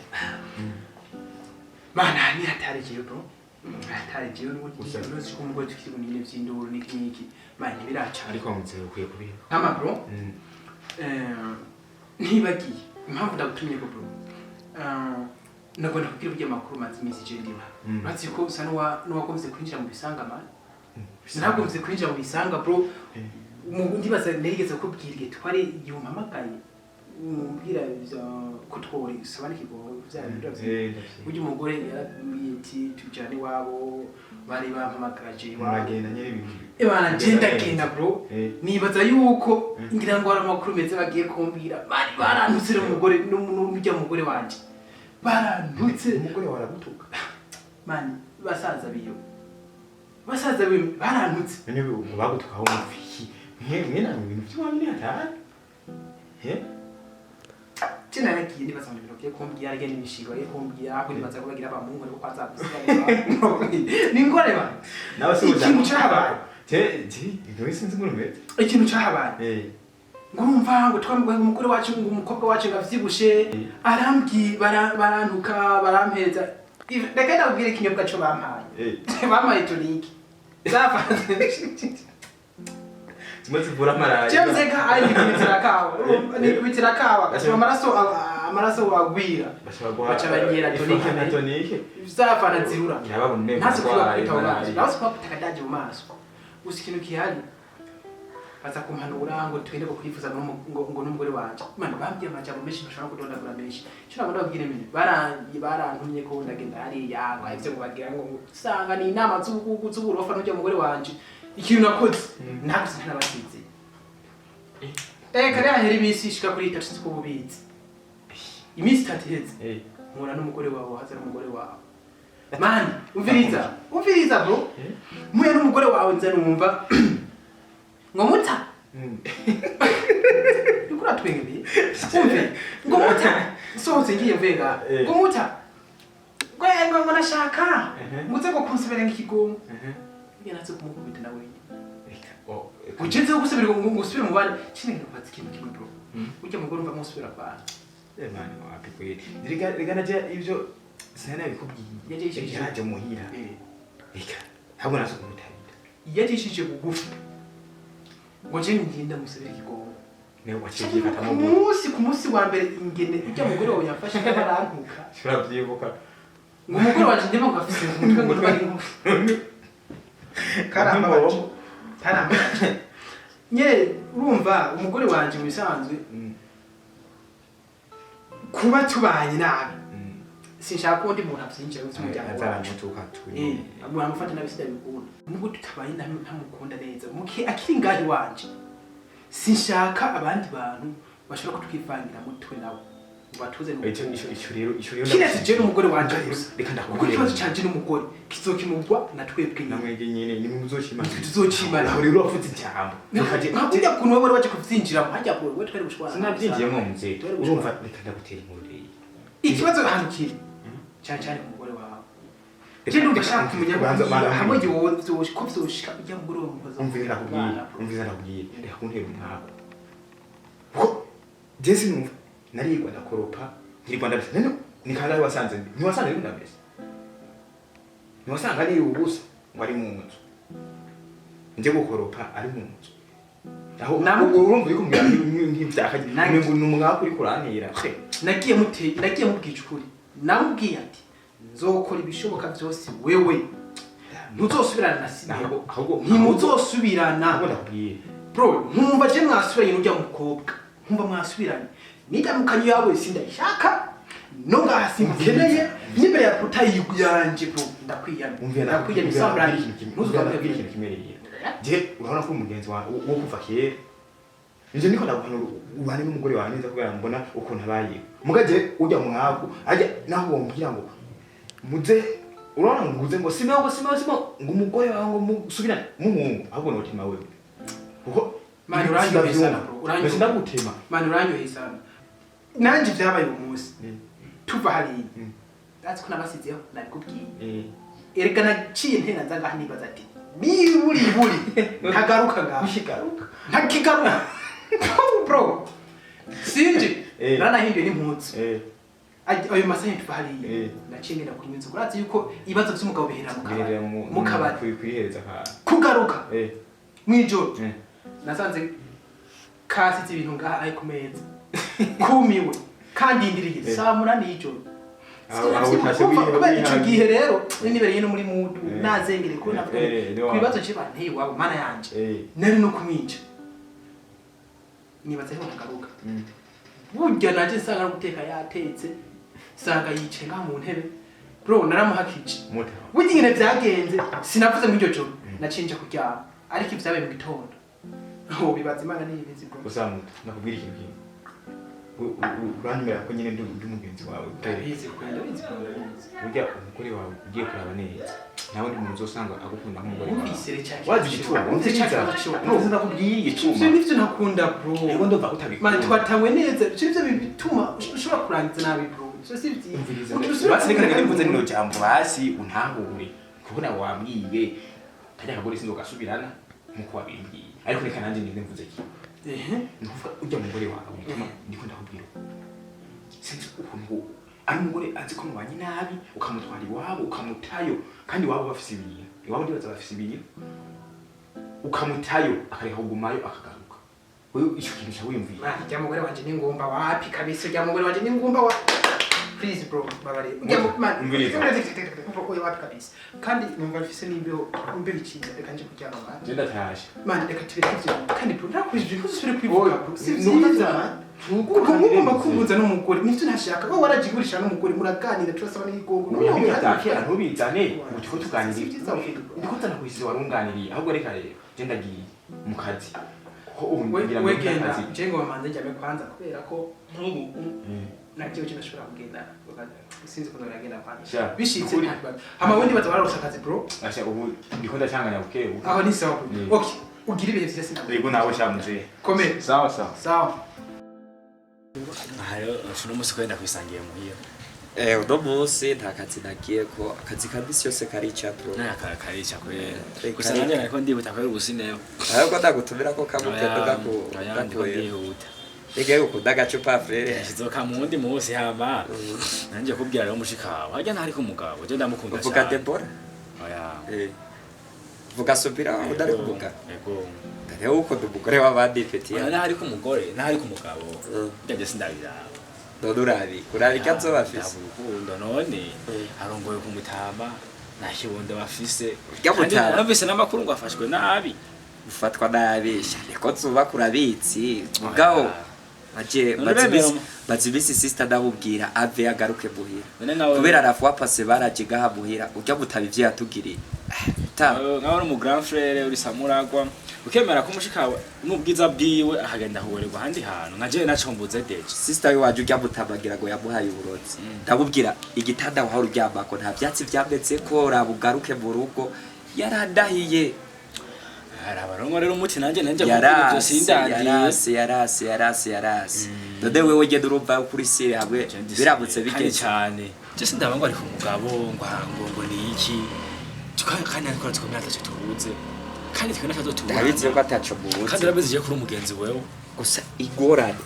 S1: Mana ni hatari jewe bro. Hatari jewe n'ubundi
S7: Gusa-
S1: unozi ko umugore tukiri bunini by'induru n'iki n'iki. Mana ntibiraca.
S7: Ariko mutse ukwiye kubiha.
S1: Hama bro.
S7: Mm.
S1: Ntibagiye impamvu ndagutumye ko bro. Nagomba kubwira burya amakuru maze iminsi je ndima.
S7: Mm.
S1: Urazi ko usa n'uwagombye kwinjira mu bisanga man. Sinagombye kwinjira mu bisanga bro. Ndibaza narigeze kukubwira igihe twari igihe umpamagaye umbwira ivyo ko twori sobanukirwa vya bintu
S7: Eh, ndavyibuka.
S1: burya umugore yarambwiye ati tujyane iwabo bari bampamagaje iwabo.
S7: Muragenda nyine ibintu.
S1: Ebana je ndagenda bro.
S7: Eh.
S1: Nibaza yuko ngira ngo hari amakuru meza bagiye kumbwira. Bari barantutse n'umugore n'urya mugore wanje. Barantutse.
S7: Umugore wawe aragutuka.
S1: Mani basaza biyo. Basaza biyo barantutse.
S7: None ubu bagutukaho mupfiki. Mwe na ibintu by'iwanyu ni hatari. Eh?
S1: Je naragiye nibaza ngo ibintu bagiye kumbwira ariko n'imishinga bagiye kumbwira aho nibaza ko bagira abamungu ariko kwaza gusiga. Ni ingore ba.
S7: Nawe se uza.
S1: Ikintu cyabaye.
S7: Je, je, ibintu sinzi ngo rumeze.
S1: Ikintu cyahabaye.
S7: Eh.
S1: Ngurumva ngo twamugwe umugore wacu ngo umukobwa wacu ngo avyibushe arambwi barantuka barampeza. Reka ndabwire ikinyobwa cyo bampaye.
S7: Eh.
S1: Bampaye tonike. Zafanze.
S7: Zimwe zivura malariya.
S1: James ka ari nikubitira kawa. Nikubitira kawa.
S7: Baca-
S1: Amaraso amaraso agwira.
S7: Bashobora guha
S1: Baca banyera tonike.
S7: na tonike.
S1: Zafana zirura.
S7: Nyababona umengo
S1: Ntazi
S7: urwaye
S1: kwibakubita mu maso.
S7: malariya.
S1: Nawe kwakubita akadaji mu maso. Gusa ikintu gihari baza kumpanura ngo tugende ngo kwifuza ngo ngo n'umugore wanje. Mana bambwiye amajambo menshi ntashobora kudondagura menshi. Icyo nagomba kubwira mene barantumye ko ndagenda hariya ngo ivyo ngo bagira ngo usanga ni inama z'ubugugu z'uburofa n'urya mugore wanje. Ikintu nakoze nakoze ntanabasize. Reka hahera iminsi ishika kuri itatu sinzi ko ububizi. Iminsi itatu iheze
S7: Eh.
S1: mpura n'umugore wawe haza n'umugore wawe. Mani umviriza umviriza bro. Mpuye n'umugore wawe nza numva ngo muta
S7: Mm.
S1: uriko uratwengebeye umve ngo muta nsohotse ngiye mvuye ngaha
S7: Eh.
S1: ngo muta ngo ngo ngo nashaka
S7: Ehe.
S1: ngo uze ngo kunsubira nk'ikigongo
S7: Mhm.
S1: njye natse kumukubita nawe
S7: Reka. Oh.
S1: ucenze gusubira ngo ngo usubire mu bandi kine nkubatse ikintu kimwe bro ujya mugore umva musubira kwa
S7: Eh mani wapi kweli. Reka reka naje ivyo sinabikubwiye.
S1: Yaje yishije.
S7: Yaje muhira.
S1: Eh.
S7: Reka. Ntabwo nazo kumutabira.
S1: Yajishije bugufi. Ngo je ngenda musabira ikigongo.
S7: Niwe waciye ubyifatamo
S1: Ku
S7: gute?
S1: munsi, ku munsi wa mbere, ingene ujya mugore wawe yamfashe barantuka.
S7: Urabyibuka?
S1: Ngo umugore wanje ndimo ngo afise umutwe ngo ntwari. Karambabaje, karambabaje nyene. Urumva umugore wanje mu bisanzwe, kuba tubanye nabi, sinshaka ko undi muntu avyinjira mu muryango wacu.
S7: Azaramutuka turi.
S1: Amufata nabi sindabikunda. Nubwo tutabaye nabi, ntamukunda neza mugihe akiri ngaho iwanje. Sinshaka abandi bantu bashobora kutwivangira mutwe nawe ngo batuze.
S7: Ico rero
S1: Kiretse je n'umugore wanje gusa,
S7: Reka
S1: kuko
S7: ndakubwira.
S1: ikibazo canje n'umugore kizokemurwa na twebwe nyine.
S7: Namwege nyene ni muzocimana.
S1: Nitwe tuzocimana.
S7: Aho rero wavuze ijambo.
S1: Nka kuntu wowe waje kuvyinjiramo hajya kure, we twari gushwana.
S7: Sinabyinjiyemo mzee.
S1: Twari gushwana.
S7: Urumva, reka ndagutera inkuru rero.
S1: Ikibazo ahantu kiri cyane cyane ku mugore wawe, je ndumva ashaka kumenya
S7: Banza
S1: hamwe ko vyoshika ujya mugore wawe mukaza.
S7: Umvira ndakubwira, umvira ndakubwira, reka kuntera umwaku, kuko je sinumva narigwa ndakoropa, nkirirwa ndabisa. None ni kangahe wasanze ndi? Ntiwasanze ndiko ndamesa? Ntiwasanga niri ubusa ngo ari mu nzu nje gukoropa, ari mu nzu aho? Urumva uriko umbwira nk'ivyakaje, umengo ni umwaku uriko urantera.
S1: Nagiye mute, nagiye mubwije ukuri, namubwiye ati nzokora ibishoboka byose, wewe ntuzosubirana na Simeo.
S7: Ahubwo
S1: Ntimuzosubirana.
S7: Ahubwo ndakubwiye.
S1: Bro, nkumva je mwasubiranye n'urya mukobwa, nkumva mwasubiranye nidamukanyo yawe sindayishaka, no ngaha simkeneye, n'imbere ya portail yanje. Bro, ndakwiyamye.
S7: Umvira.
S1: Ndakwiyamye.
S7: Ndakubwira
S1: Sambrani.
S7: ikintu kimwe, umvira ndakubwira ikintu kimwe rero. Je urabona ko umugenzi wawe wo kuva kera, nje niko ndaguhanura ubane n'umugore wawe neza, kubera mbona ukuntu abayeho. Mugaje ujya mwaku ajya naho wombwira ngo muze, urabona ngo uze ngo Simeo, ngo Simeo, Simeo, ngo umugore wawe ngo musubirane muhungu, ahubwo notema wewe kuko
S1: Man, uranyoheye sana, bro. Uranyoheye.
S7: Mbese ndagutema.
S1: Man, uranyoheye sana. Nanje vyabaye uwo munsi tuva hariya, ndazi ko nabasizeho nabikubwiye. Erega naciye ntera nza ngaha nibaza ati niburi buri ntagaruka ngaha.
S7: Ushigaruka.
S1: Ntakigaruka, bro, sinje. Naranahinduye n'impunzi. Ayo masaha tuva hariya, naciye ngenda kunywa inzoga. Urazi yuko ibibazo vy'umugabo bihera mu kabari.
S7: Biherera
S1: Mu kabari.
S7: Kwihereza akantu.
S1: Kugaruka mw'ijoro, nasanze kasize ibintu ngaha ari ku meza, kumiwe kandi ndiriye saa 8 y'ijoro.
S7: Aho utashe
S1: Kubera ico
S7: wihagiye.
S1: gihe rero nibereye no muri mood, nazengereye ko navuga
S7: niwa.
S1: ku bibazo je banteye iwabo, mana yanje, nari no kumwica. Nibaza ariho ntagaruka. Burya naje nsanga ari guteka, yatetse, nsanga yicaye ngaha mu ntebe. Bro, naramuhakije.
S7: Muta.
S1: Burya ingene vyagenze sinavuze muri iryo joro, naciye nja kuryama, ariko ivyabaye mu gitondo bibaza Imana niyibizi, bro.
S7: Uzamuta nakubwira ikintu kimwe. Uranyemera ko nyine ndi mugenzi wawe?
S1: Ndabizi kwe, ndabizi bro, ndabizi.
S7: Burya umugore wawe ugiye kuraba neza, nawe ndi muntu uzosanga agukunda nk'umugore wawe.
S1: Wumvise rero cya
S7: Wazi igituma?
S1: Wumvise cya kibazo ciwe?
S7: Bro, ndakubwiye igituma.
S1: Ivyo nivyo ntakunda, bro.
S7: Ego, ndumva utabikunda.
S1: Man, twatangwe neza. Ivyo nivyo bituma ushobora kurangiza nabi, bro. Ivyo si vyiza.
S7: Umviriza.
S1: Usubire
S7: Basi reka ngende mvuze
S1: kumenya.
S7: rino jambo, basi untahure, kubona wambwiye kajya kagore sinzogasubirana nkuko wabimbwiye, ariko reka nanjye ngende mvuze ki. Ni ukuvuga ujya mugore wawe bituma ndiko ndakubwira, sinzi ukuntu ari umugore azi ko mubanye nabi, ukamutwara iwabo ukamutayo, kandi iwabo bafise ibintu, iwabo ndibaza bafise ibintu, ukamutayo akareka kugumayo akagaruka. Wewe ico kintu ca wiyumviye?
S1: Man, ujya mugore wanje ni ngumba wapi kabisa, ujya mugore wanje ni ngumba wa, please bro, babare ujya man.
S7: Umviriza.
S1: Bro, oya, wapi kabisa, kandi numva mfise n'imbeho, imbeho iciza. Reka nje kuryama, man.
S7: Je ndatashe.
S1: Man, reka tubireke ivyo. Kandi bro, ntakubije, ntuzusubire kwivuga, bro, si
S7: Ni ukuvuga
S1: vyiza, kuko ngomba kubuza n'umugore nivyo ntashaka. Wowe warajigurisha n'umugore, muraganira, turasaba n'igongo.
S7: Oya, ntubizane ngo turiko tuganira.
S1: Si vyiza,
S7: Ndiko ndanakwisize warunganiriye. Ahubwo reka rero je ndagiye mu kazi, kuko ubu
S1: we
S7: ngira
S1: we
S7: ngo
S1: genda.
S7: akazi.
S1: Je ngo bamanze njyame kwanza, kubera ko nk'ubu nabyo je ndashobora kugenda, sinzi ko ndagenda kwanza.
S7: Sha,
S1: Bishitse
S7: ukuri.
S1: nta kibazo. Hama wundi baza bararose akazi, bro.
S7: Asha, ubu ndiko ndacanganya buke buke.
S1: Aho ni sawa, bro. Okay, ugira ibihe vyiza, sinabwo.
S7: Yego, nawe sha mzee.
S1: Komera.
S7: Sawa sawa.
S1: Sawa.
S8: Aha rero uno munsi kwenda kwisangiye muhira.
S2: Uno munsi nta kazi nagiye, ko akazi ka misi yose karica, bro.
S8: Naya karica kwera. Gusa
S2: karica.
S8: nanjye nariko ndihuta kubera ubusineho.
S2: Ahubwo ndagutumira ko kamutendo gaku.
S8: Oya, ndiko ndihuta.
S2: Ege ukunda agacupa, frère.
S8: Kizoka mu wundi munsi. Hama nanjye kubwira rero mushikawe harya ntari ku mugabo, je ndamukunda
S2: Uvuga
S8: cyane.
S2: Debora?
S8: Oya.
S2: Vuga, subira udari kuvuga.
S8: Yego.
S2: Rero ukunda umugore w'abandi, petit.
S8: Oya, naho ari ku mugore, naho ari ku mugabo, njye sindabiraba.
S2: None urabi urabi ko azoba afise?
S8: Ntabwo urukundo. None arongoye ku mutama, nta kibondo bafise.
S2: Urya
S8: Kandi
S2: mutama.
S8: narumvise n'amakuru ngo afashwe nabi.
S2: Ufatwa nabi niko zubaka, urabitsi mugabo baje.
S8: None bemera
S2: Bazi imisi sister ndamubwira ave agaruke muhira.
S8: None nkawe
S2: Kubera arafuwa pase baraje gaha muhira, urya mutaba ivyo yatugiriye ta.
S8: Nkawe uri umu grand frère, uri samuragwa, ukemera ko umushika n'ubwiza bwiwe akagenda kuborerwa ahandi hantu, nka jewe naco mbuze déjà.
S2: Sister waje, urya mutamagira ngo yamuhaye uburozi. Ndamubwira igitanda wahora uryamako nta vyatsi vyameze, ko raba ugaruke mu rugo, yarandahiye.
S8: Hari abarongo rero umuti, nanjye kuvuga ibyo
S2: Yarase.
S8: sindandiye.
S2: Yarase, yarase, yarase, yarase. None wewe genda urumva kuri sire hamwe biramutse
S8: Kandi
S2: bigeze.
S8: cyane je sindaba ngo ari ku mugabo, ngo ni iki. Kandi ariko twemera ataco tubuze, kandi twe natazo tubuze.
S2: Ndabizi ko ataco
S8: Kandi
S2: mubuze.
S8: urabizi je kuri umugenzi wewe.
S2: Gusa ingorane,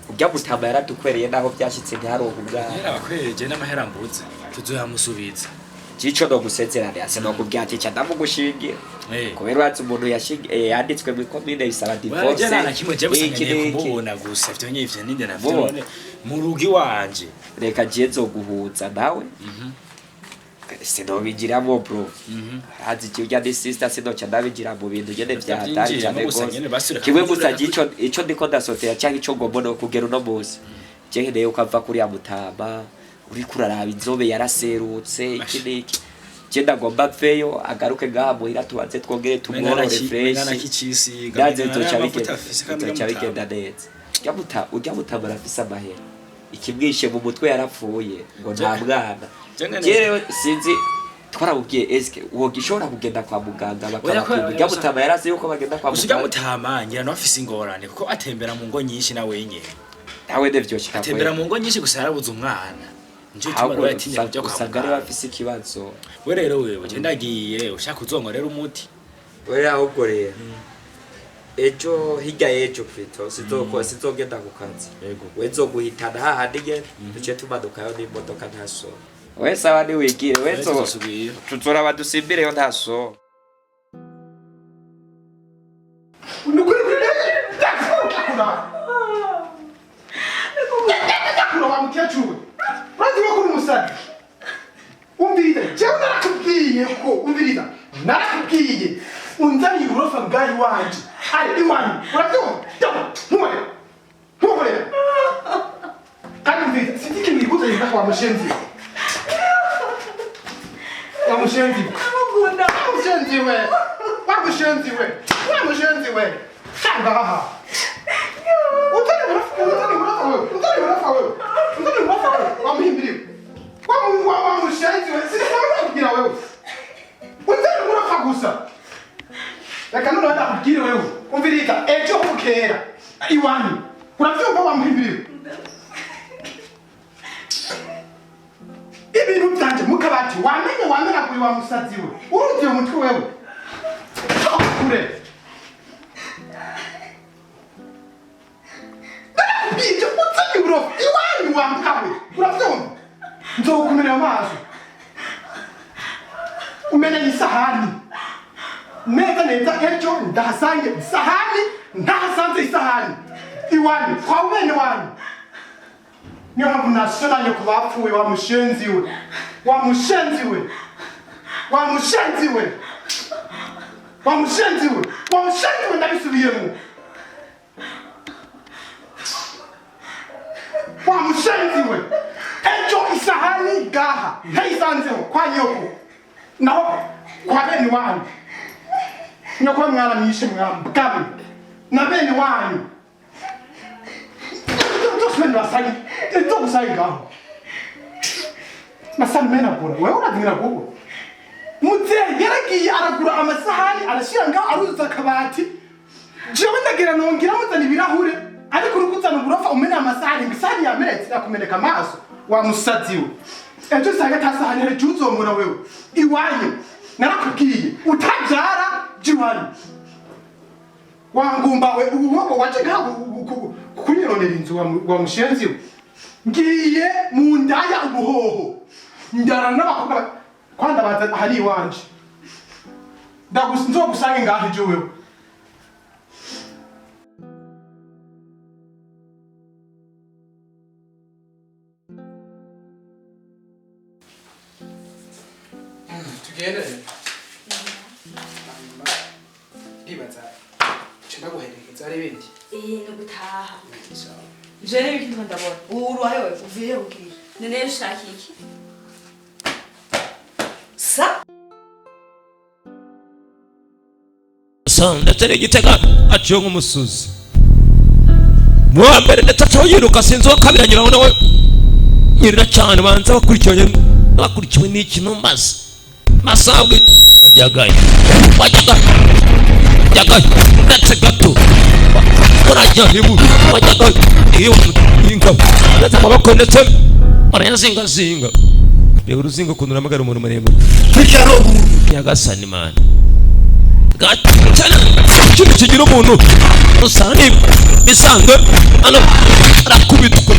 S2: urya mutama yaradukwereye naho byashitse ntiharonke umwana.
S8: Yera abakwereje n'amahera mbuze tuzoyamusubiza.
S2: Cico no gusezerana sinokubwira ati ca ndamugushingira, kubera urazi umuntu yanditswe muri komine bisaba divorce.
S8: Waraje nta kimwe je gusa
S2: Iki
S8: nkeneye
S2: n'iki.
S8: kumubona gusa, ivyo nyivyo ninde navyo.
S2: Mubona.
S8: None mu rugo iwanje.
S2: Reka je nzoguhuza nawe, sinobigiramo bro, arazi igihe urya ni sister, sinoca ndabigira mu bintu nyene vya hatari.
S8: Ndabyinjiyemo
S2: Cane
S8: gusa
S2: gose.
S8: nyene basubira
S2: Kimwe gusa,
S8: kumubwira.
S2: ico ndiko ndasotera canke ico ngomba no kugera uno munsi, je nkeneye yuko ava kuriya mutama uriko uraraba inzobe yaraserutse, iki n'iki. Je ndagomba mveyo agaruke ngaha muhira, tubanze twongere tumworore fresh.
S8: Nakicisiga.
S2: Ndaze tuzoca bigenda neza. Urya mutama arafise amahera, ikimwishe mu mutwe yarapfuye ngo nta mwana. Jewe sinzi, twaramubwiye eske wogishobora kugenda kwa muganga bakabapima. Urya mutama yarazi yuko bagenda kwa
S8: Gusa urya
S2: muganga.
S8: mutama ngira nawe afise ingorane, kuko atembera mu ngo nyinshi na wenyene.
S2: Nawe nevyoshika.
S8: Atembera mu ngo nyinshi, gusa yarabuze umwana, nico gituma
S2: Ahubwo
S8: rero yatinya kuja kwa
S2: usanga ariwe
S8: muganga.
S2: afise ikibazo.
S8: We rero wewe, je ndagiye, ushaka uzonkorera umuti.
S2: Oya, ahubwo rero ejo, hirya y'ejo plutôt, sizogenda ku kazi.
S8: Yego.
S2: We nzoguhitana hahandi nyene, duce tumanukayo n'imodoka, nta so. We sawa, niwigire we nzo
S8: Tuzosubira.
S2: Tuzoraba dusimbireyo, nta so.
S7: Nukuri ndakura ndakura wa mukecuru we, urazi ko uri umusazi. Umviriza, jewe narakubwiye ko, umviriza, narakubwiye unzaniye uburofa bwari wanje ari iwanyu, urabyumva? Ntuhorera, ntuhorera. Kandi umviriza, sinzi ikintu gikuzanye ngaha, wa mushenzi, wa mushenzi, wa mushenzi we, wa mushenzi we, wa mushenzi we, ngaha utari uburofa, utari uburofa wewe, utari uburofa wewe, utari uburofa wewe, wa muhimbiriwe, wa mushenzi we, sinzi kugira wewe utari uburofa gusa. Reka noneho ndakubwire wewe, umviriza, ejo bukera iwanyu, uravyumva, wa muhimbiriwe? Ibintu byanje mu kabati wamenye wamenaguye, wa musazi we, urugiye umutwe wewe kure. Ndakubwije utsinye uburofa iwanyu, wa mbwa we, uravyumva? Nzokumenera amaso umeneye isahani neza neza. Ejo ndahasange isahani, ndahasanze isahani iwanyu kwa bene wanyu. Niyo mpamvu nasonanye ku bapfuye, wa mushenzi we, wa mushenzi we, wa mushenzi we, wa mushenzi we, wa mushenzi we, ndabisubiyemo, wa mushenzi we. Ejo isahani gaha ntayisanzeho kwa nyoko, naho kwa bene wanyu, nyoko mwaramwishe mwambwawe na bene wanyu byose bene basange ngaho masahani menagura. Wewe urazingira kuko muzehe yaragiye aragura amasahani, arashyira ngaho, aruzuza akabati. Jewe ndagira nongera muzana ibirahure, ariko uri kuzana uburofa umena amasahani, ngo isahani yamenetse, irakumeneka amaso, wa musazi we. Ejo usanga ata sahani hejuru uzomura wewe iwanyu. Narakubwiye utabyara jya iwanyu, wangumba we. Ubu waje ngaho kunyironera inzu, wa mushenzi we. Ngiye mu ndaya ubuhoho, ndara n'abakobwa kwanda baza ahari iwanje.
S9: Nzogusange ngaho ejo wewe.
S1: Tugende rero. Hanyuma ndibaza nca ndaguherekeza ari ibindi.
S6: Eh, no gutaha.
S1: Sawa.
S6: Je n'ibiki ndiko ndabona.
S5: Uruhaye wewe uvuye ubwira.
S6: None ushaka iki?
S5: Sa
S3: Ndetse n'igitega aciye nk'umusozi mu wa mbere, ndetse acaho yiruka, sinzi uwa kabiri anyuraho nawe nyirira cyane. Banza bakurikiranye, bakurikiwe n'iki ntumbaze masabwe. Wajyagayo, wajyaga, wajyagayo ndetse gato urajya hibu, wajyaga iyo ingabo ndetse amaboko ndetse barayazingazinga. Reba uruzingo ukuntu uramagara umuntu muremure, nyagasani mana gatana. Ikintu kigira umuntu usanga bisanzwe hano arakubitwa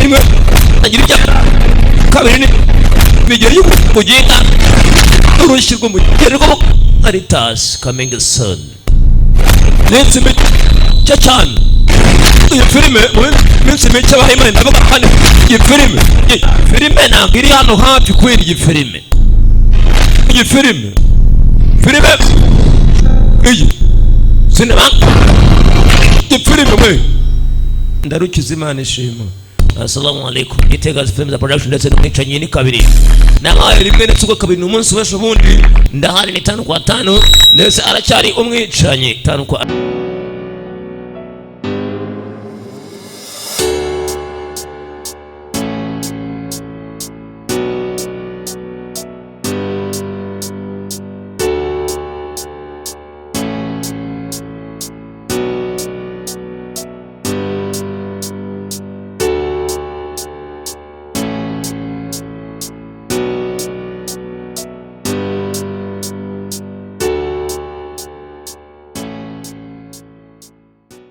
S3: rimwe agira ibya kabiri ni imigeri y'umuginga n'urushyi rw'umugeri rwo Caritas coming soon. Minsi mike cyane iyi filime, mu minsi mike abahimana ndavuga hano iyi filime ntabwo iri hano hafi kubera iyi filime iyi sinema, iyi filime mwe ndarukiza. Imana ishima. Assalamu alaikum. Itega Films Production ndetse n'umwicanyi ni kabiri nabaye rimwe ndetse ubwo kabiri ni umunsi w'ejo bundi ndahari, ni 5 kwa 5 ndetse aracyari umwicanyi 5 kwa